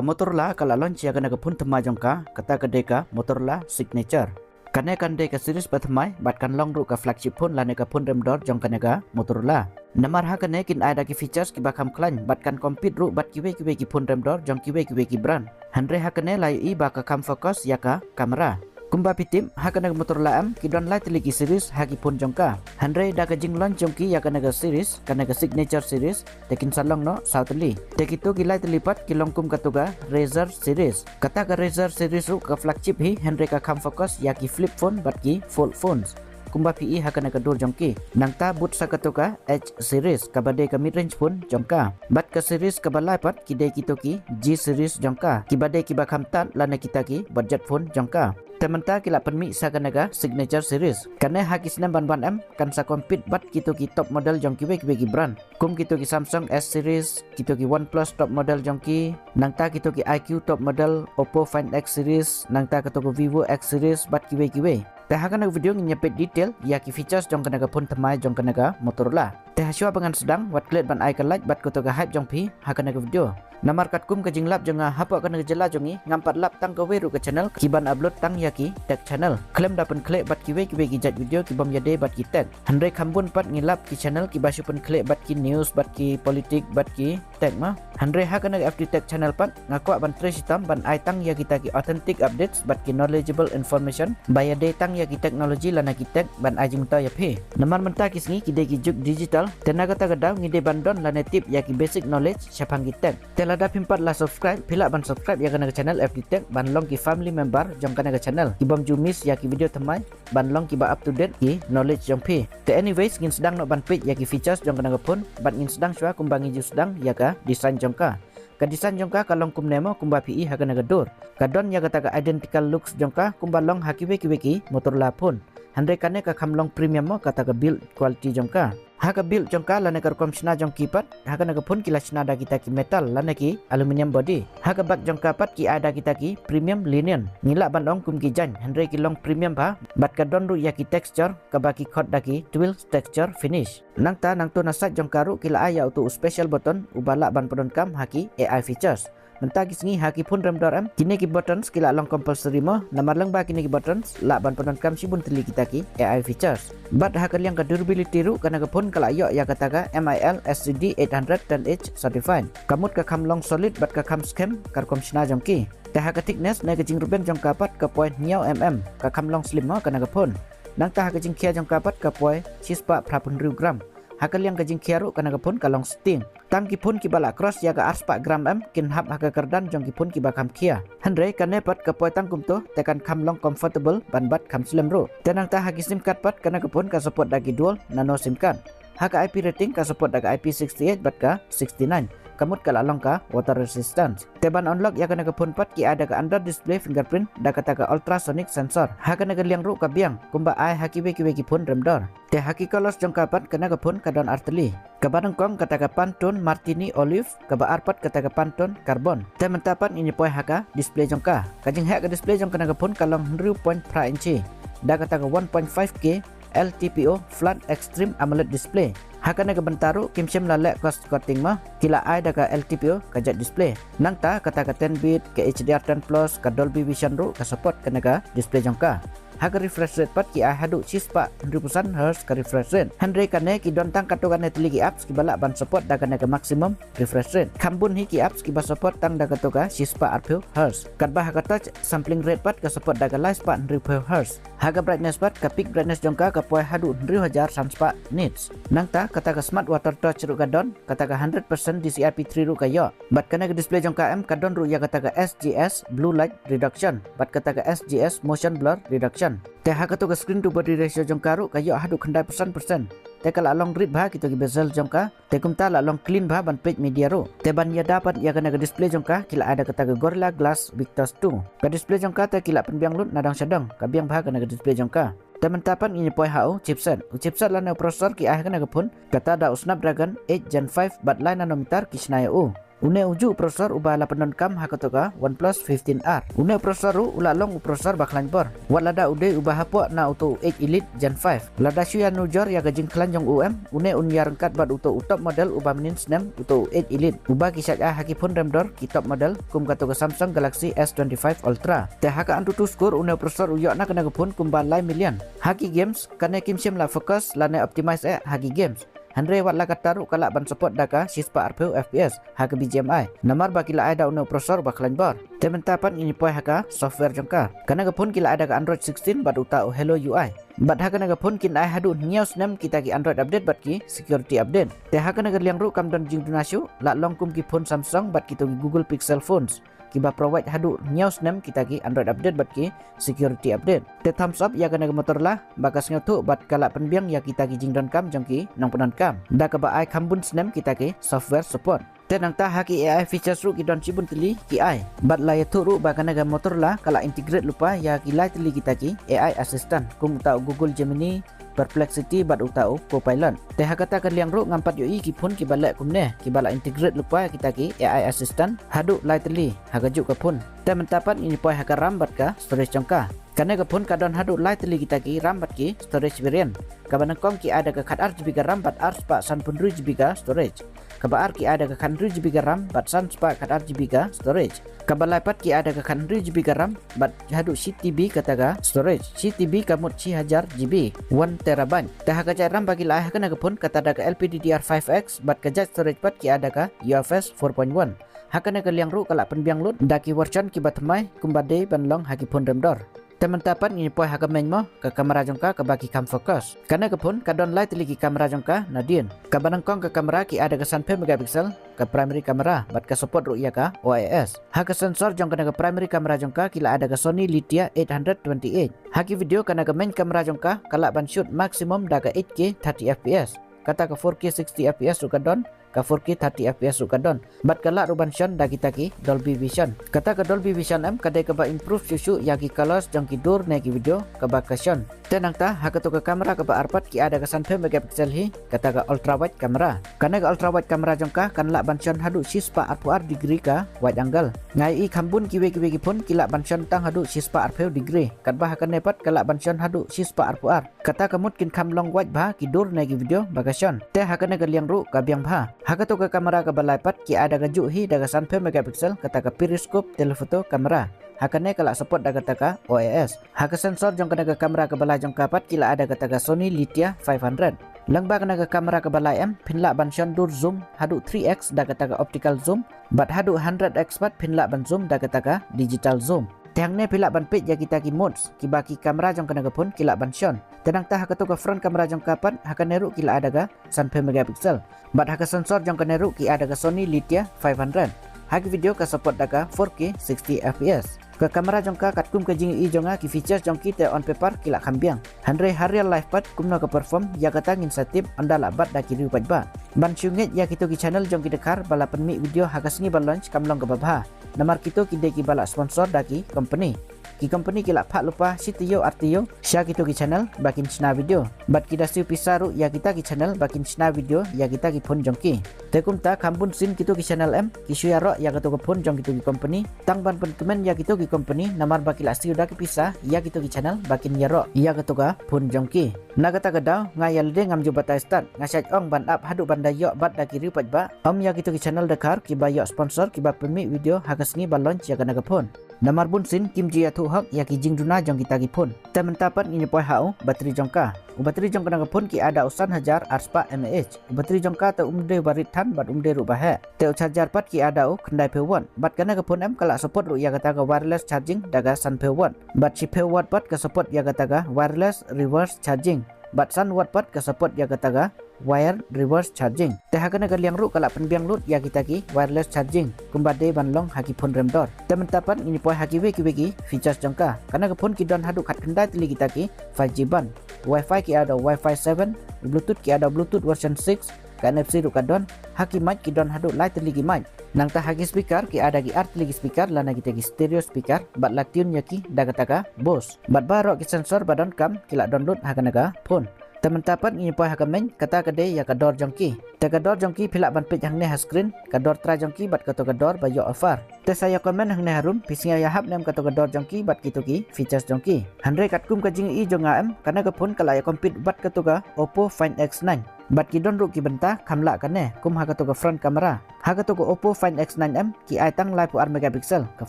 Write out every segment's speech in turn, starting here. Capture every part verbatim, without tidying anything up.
Ka Motorola ka la launch ïa kane ka phone thymmai jong ka, kata ka dei ka Motorola Signature. Kane kan dei ka series ba thymmai bad kan long ruh ka flagship phone lane ka phone rem dor jong kane ka Motorola. Namar ha kane kin ai da ki features kiba kham khlaiñ bad kan compete ruh bad kiwei kiwei ki phone rem dor jong kiwei kiwei ki brand. Hynrei ha kane la ïohi ba ka kham focus ïa ka camera. Kumba phi tip, ha kane ka Motorola em ki don lai tylli ki series ha ki phone jong ka. Hynrei da ka jinglaunch jong ki ïa kane ka series, kane ka Signature series, te kin sa long noh saw tylli. Te kito ki lai tylli pat ki long kum kato ka Razr series. Kata ka Razr series ruh ka flagship hi, hynrei ka kham focus ïa ki flip phone bad ki fold phones. Kumba phi i ha kane ka dur jong ki. Nangta bud sa kato ka Edge series kaba dei ka mid range phone jong ka. Bad ka series kaba lai pat ki dei kito ki G series jong ka, kiba dei kiba kham tad lane kita ki budget phone jong ka. Te mynta ki la pynmih sa kane ka Signature series. Kane ha ki snem ban wan em kan sa compete bad kito ki top model jong kiwei kiwei ki brand, kum kito ki Samsung S series, kito ki OnePlus top model jong ki, nangta kito ki iQOO top model, Oppo Find X series, nangta kato ka Vivo X series bad kiwei kiwei. Te ha kane ka video ngin ïa peit detail ïa ki features jong kane ka phone thymmai jong kane ka Motorola. Te ha shuwa ba ngan sdang, wat klet ban ai ka like bad kato ka hype jong phi ha kane ka video. Namar katkum ka jinglap jong nga hapoh kane ka jylla jong ngi, ngam pat lap tang kawei ruh ka channel kiban upload tang ïa ki tech channel. Khlem da pynkhleh bad kiwei kiwei ki jait video kibym ïadei bad ki tech. Hynrei kham bun pat ngi lap ki channel kiba shu pynkhleh bad ki news bad ki politik bad ki tech ma. Hynrei ha kane ka F T Tech channel pat nga kwah ban trei shitom ban ai tang ïa kita ki authentic updates bad ki knowledgeable information ba ïadei tang ïa ki technology lane ki tech ban ai jingmyntoi ïa phi. Namar mynta ki sngi ki dei ki juk digital, te na kata ka daw ngi dei ban don lane tip ïa ki basic knowledge shaphang ki tech. Te lada phim pat la subscribe, phi lah ban subscribe ïa kane ka channel F T Tech ban long ki family member jong kane ka channel, kibym ju miss ïa ki video thymmai, ban long kiba up to date ki knowledge jong phi. Te anyways, ngin sdang noh ban peit ïa ki features jong kane ka phone bad ngin sdang shuwa kumba ngi ju sdang ïa ka design jong ka. Ka design jong ka ka long kumne mo kumba phi i ha kane ka dur. Ka don ïa kata ka identical looks jong ka kumba long ha kiwei kiwei ki Motorola phone. Hynrei kane ka kham long premium mo kata ka build quality jong ka. Ha ka build jong ka lane ka rukom shna jong ki pat, ha kane ka phone ki la shna da kita ki metal lane ki aluminium body. Ha ka back jong ka pat ki ai da kita ki premium linen. Ngi lah ban ong kum ki jaiñ, hynrei ki long premium bha bad ka don ruh ïa ki texture kaba ki khot da ki twill texture finish. Nangta nangto na side jong ka ruh ki la ai ïa uto u special button uba lah ban pyndonkam ha ki A I features. Mynta ki sngi ha ki phone rem dor em, kine ki buttons ki la long compulsory mo, namar lyngba kine ki buttons lah ban pyndonkam shibun tylli kita ki A I features. Bad ha ka liang ka durability ruh kane ka phone ka la ïoh ïa kata ka M I L S T D eight hundred ten H certified. Ka mut ka kham long solid bad ka kham skhem ka rukom shna jong ki. Te ha ka thickness ne ka jingrben jong ka pat ka poi hynñiew mm, ka kham long slim mo kane ka phone. Nangta ha ka jingkhia jong ka pat ka poi shispah phraphew hynriew gram. Ha ka liang ka jingkhia ruh kane ka phone ka long sting. Tang ki phone kiba la cross ïa ka arspah gram em kin hap ha ka kyrdan jong ki phone kiba kham khia. Hynrei kane pat ka poi tang kumto te kan kham long comfortable ban bat kham slem ruh. Te nangta ha ki sim card pat kane ka phone ka support da ki dual nano sim card. Ha ka I P rating ka support da ka I P sixty-eight bad ka sixty-nine. Ka mut ka la long ka water resistance. Te ban unlock ïa kane ka phone pat ki ai da ka under display fingerprint da kata ka ultrasonic sensor. Ha kane ka liang ruh ka biang kumba ai ha kiwei kiwei ki phone rem dor. Te ha ki colors jong ka pat kane ka phone ka don artylli. Kaba nyngkong kata ka Pantone Martini Olive, kaba ar pat kata ka Pantone Carbon. Te mynta pat ngin ïa poi ha ka display jong ka. Ka jingheh ka display jong kane ka phone ka long hynriew point phra inchi da kata ka one point five K L T P O Flat Extreme AMOLED display. Ha kane ka bynta ruh kim shym la leh cost cutting mo, ki la ai da ka L T P O ka jait display. Nangta kata ka ten bit, ka H D R ten plus, ka Dolby Vision ruh ka support kane ka display jong ka. Ha ka refresh rate pat ki ai haduh shispah hynriewphew san hertz ka refresh rate. Hynrei kane ki don tang katto katne tylli ki apps kiba lah ban support da kane ka maximum refresh rate. Kham bun hi ki apps kiba support tang da katto ka shispah arphew hertz. Katba ha ka touch sampling rate pat ka support da ka laispah hynriewphew hertz. Ha ka brightness pat ka peak brightness jong ka ka poi haduh hynriew hajar san spah nits. Nangta kata ka smart water touch ruh ka don, kata ka hundred percent D C I P three ruh ka ïoh. Bad kane ka display jong ka em ka don ruh ïa kata ka S G S blue light reduction bad kata ka S G S motion blur reduction. Te ha kato ka screen to body ratio jong ka ruh ka ïoh haduh khyndai percent percent. Te ka la long rit bha kito ki bezel jong ka. Te kumta la long clean bha ban peit media ruh. Te ban ïada pat ïa kane ka display jong ka ki la ai da kata ka Gorilla Glass Victus two. Ka display jong ka te ki la pynbiang lut na dong sha dong, ka biang bha kane ka display jong ka. Te mynta pat ngin ïa poi ha u chipset. U chipset lane u processor ki ai ha kane ka phone kata da u Snapdragon eight Gen five bad lai nanometer ki shna ïa u. Une u juh u processor uba la pyndonkam ha kato ka OnePlus fifteen R. Une u processor ruh u la long u processor ba khlaiñ bor. Wat lada u dei uba hapoh na uto u eight Elite Gen five. Lada shu ïa nujor ïa ka jingkhlaiñ jong u em, une un ïa ryngkat bad uto u top model uba mynnin snem, uto u eight Elite. Uba ki shait ai ha ki phone rem dor ki top model, kum kato ka Samsung Galaxy S twenty-five Ultra. Te ha ka AnTuTu score une u processor u ïoh na kane ka phone kumba lai million. Ha ki games, kane kim shym la focus lane optimize eh ha ki games. Hynrei wat la katta ruh ka lah ban support da ka shispah arphew F P S ha ka B G M I. Namar ba ki la ai da une u processor ba khlaiñ bor. Te mynta pat ngin ïa poi ha ka software jong ka. Kane ka phone ki la ai da ka Android sixteen bad uta u Hello U I. Bad ha kane ka phone kin ai haduh hynñiew snem kita ki Android update bad ki security update. Te ha kane ka liang ruh kam don jingduna shuh, la long kum ki phone Samsung bad kito ki Google Pixel phones. Kiba provide haduh hynñiew snem kita ki Android update bad ki security update. Te thumbs up ïa kane ka Motorola, ba ka sngewthuh bad ka la pynbiang ïa kita ki jingdonkam jong ki nongpyndonkam. Da kaba ai kham bun snem kita ki software support. Te nangta ha ki A I features ruh ki don shibun tylli ki ai. Bad la ïathuh ruh ba kane ka Motorola ka la integrate lypa ïa ki lai tylli kita ki A I assistant, kum uta u Google Gemini, Perplexity bad uta u Copilot. Te ha kata ka liang ruh ngam pat ïohi ki phone kiba leh kumne, kiba la integrate lypa ïa kita ki A I assistant haduh lai tylli ha kajuh ka phone. Te mynta pat ngin ïa poi ha ka RAM bad ka storage jong ka. Kane ka phone ka don haduh lai tylli kita ki RAM bad ki storage variant. Kaba nyngkong ki ai da ka khatar GB ka RAM bad arspah sanphew hynriew GB ka storage. Kaba ar ki ai da ka khathynriew GB ka RAM bad sanspah khatar GB ka storage. Kaba lai pat ki ai da ka khathynriew GB ka RAM bad haduh shi TB kata ka storage. Shi TB ka mut shi hajar GB, one terabyte. Te ha ka jait RAM ba ki la ai ha kane ka phone kata da ka LPDDR five X bad ka jait storage pat ki ai da ka UFS four point one. Ha kane ka liang ruh ka la pynbiang lut da ki version kiba thymmai kumba dei ban long ha ki phone rem dor. Te mynta pat ngin ïa poi ha ka main mo, ka camera jong ka kaba ki kham focus. Kane ka phone ka don lai tylli ki camera jong ka nadien. Kaba nyngkong ka camera ki ai da ka sanphew megapixel, ka primary camera bad ka support ruh ïa ka O I S. Ha ka sensor jong kane ka primary camera jong ka ki la ai da ka Sony Lytia eight hundred twenty-eight. Ha ki video kane ka main camera jong ka ka lah ban shoot maximum da ka eight K thirty F P S. Kata ka four K sixty F P S ruh ka don, ka four K thirty F P S ruh ka don. Bad ka lah ruh ban shon da kita ki Dolby Vision. Kata ka Dolby Vision em ka dei kaba improve shuh shuh ïa ki colors jong ki dur ne ki video kaba ka shon. Te nangta ha kato ka camera kaba ar pat ki ai da ka sanphew megapixel hi, kata ka ultra wide camera. Kane ka ultra wide camera jong ka kan lah ban shon haduh shispah arphew ar degree ka wide angle. Nga ïohi kham bun kiwei kiwei ki phone ki lah ban shon tang haduh shispah arphew degree. Katba ha kane pat ka lah ban shon haduh shispah arphew ar. Kata ka mut kin kham long wide bha ki dur ne ki video ba ka shon. Te ha kane ka liang ruh ka biang bha. Ha kato ka camera kaba lai pat ki ai da ka juh hi da ka sanphew megapixel kata ka periscope telephoto camera. Ha kane ka lah support da kata ka O I S. Ha ka sensor jong kane ka camera kaba lai jong ka pat ki la ai da kata ka Sony Lytia five hundred. Lyngba kane ka camera kaba lai em phin lah ban shon dur zoom haduh three X da kata ka optical zoom. Bad haduh hundred X pat phin lah ban zoom da kata ka digital zoom. Te hangne phi lah ban peit ïa kita ki modes kiba ki camera jong kane ka phone ki lah ban shon. Te nangta ha kato ka front camera jong ka pat ha kane ruh ki la ai da ka sanphew megapixel. Bad ha ka sensor jong kane ruh ki ai da ka Sony Lytia five hundred. Ha ki video ka support da ka four K sixty F P S. Ka camera jong ka katkum ka jingïohi jong nga ki features jong ki te on paper ki lah kham biang. Hynrei ha real life pat kumno ka perform ïa kata ngin sa tip ynda lah bat da ki riew paidbah. Ban shu ngeit ïa kito ki channel jong ki dkhar ba la pynmih video ha ka sngi ba launch kam long kaba bha. Namar kito ki dei kiba la sponsor da ki company. Ki company ki la phah lypa shi taïew ar taïew sha kito ki channel ba kin shna video. Bad ki da siew pisa ruh ïa kita ki channel ba kin shna video ïa kita ki phone jong ki. Te kumta kham bun sien kito ki channel em ki shu ïaroh ïa kato ka phone jong kito ki company tang ban pynkmen ïa kito ki company namar ba ki la siew da ki pisa ïa kito ki channel ba kin ïaroh ïa kato ka phone jong ki. Na kata ka daw nga ïa lade ngam ju batai stad, nga shait ong ban ap haduh ban da ïoh bat da ki riew paidbah. Ym ïa kito ki channel dkhar kiba ïoh sponsor kiba pynmih video ha ka sngi ba launch ïa kane ka phone. Namar bun sien kim ju ïathuh hok ïa ki jingduna jong kita ki phone. Te mynta pat ngin ïa poi ha u battery jong ka. U battery jong kane ka phone ki ai da u san hajar ar spah mAh. U battery jong ka te um dei ba rit than bad um dei ruh ba heh. Te u charger pat ki ai da u khyndai phew watt. Bad kane ka phone em ka lah support ruh ïa kata ka wireless charging da ka san phew watt. Bad shi phew watt pat ka support ïa kata ka wireless reverse charging. Bad san watt pat ka support ïa kata ka wire reverse charging. Te ha kane ka liang ruh ka lah pynbiang lut ïa kita ki wireless charging kumba dei ban long ha ki phone rem dor. Te mynta pat ngin ïa poi ha kiwei kiwei ki features jong ka. Kane ka phone ki don haduh khatkhyndai tylli kita ki five G band. Wi-Fi ki ai da u Wi-Fi seven, Bluetooth ki ai da u Bluetooth version six, ka N F C ruh ka don, ha ki mic ki don haduh lai tylli ki mic. Nangta ha ki speaker ki ai da ki ar tylli ki speaker lane kita ki stereo speaker bad la tune ïa ki da kata ka Bose. Bad baroh ki sensor ba donkam ki lah don lut ha kane ka phone. Te mynta pat ngin poi ha ka main, kata ka dei ïa ka dor jong ki. Te ka dor jong ki phi lah ban peit hangne ha screen, ka dor trai jong ki bad kato ka dor ba ïoh offer. Te sa ïa comment hangne harum, phi sngew ïahap ne em kato ka dor jong ki bad kito ki features jong ki. Hynrei katkum ka jingïohi jong nga em, kane ka phone ka lah ïa compete bad kato ka Oppo Find X nine. Bad ki don ruh ki bynta kham lah kane, kum ha kato ka front camera. Ha kato ka Oppo Find X nine em, ki ai tang laiphew ar megapixel ka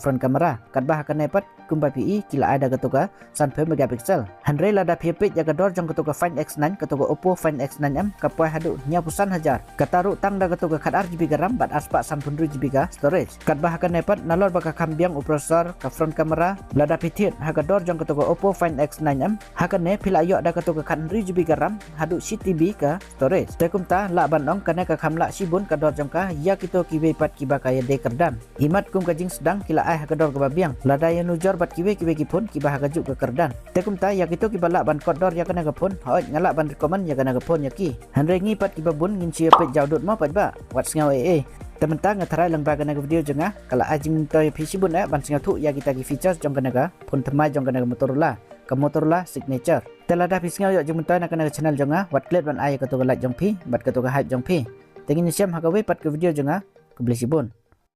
front camera. Katba ha kane pat, kumba phi i, ki la ai da kato ka sanphew megapixel. Hynrei lada phi peit ïa ka dor jong kato ka Find X nine, kato ka Oppo Find X nine em, ka poi haduh hynñiewphew san hajar. Kata ruh tang da kato ka khatar GB ka RAM bad arspah sanphew hynriew GB ka storage. Katba ha kane pat, nalor ba ka kham biang u processor, ka front camera, lada phi thied ha ka dor jong kato ka Oppo Find X nine em, ha kane phi lah ïoh da kato ka khathynriew GB ka RAM haduh shi TB ka storage. Te kumta lah ban ong kane ka kham lah shibun ka dor jong ka ïa kito kiwei pat kiba ka ïadei kyrdan. Imat kum ka jingsdang ki la ai ha ka dor kaba biang lada ïanujor bad kiwei kiwei ki phone kiba ha kajuh ka kyrdan. Te kumta ïa kito kiba lah ban kot dor ïa kane ka phone, hooid nga lah ban recommend ïa kane ka phone ïa ki. Hynrei ngi pat kiba bun ngin shu ïa peit jawdut mo paidbah, wat sngew ei ei. Te mynta nga tharai lyngba kane ka video jong nga ka la ai jingmyntoi ïa phi shibun eh ban sngewthuh ïa kita ki features jong kane ka phone thymmai jong kane ka Motorola, ka Motorola Signature. Te lada phi sngew ïoh jingmyntoi na kane ka channel jong nga, wat klet ban ai ïa kato ka like jong phi bad kato ka hype jong phi. Te ngin ïashem ha kawei pat ka video jong nga. Khublei shibun.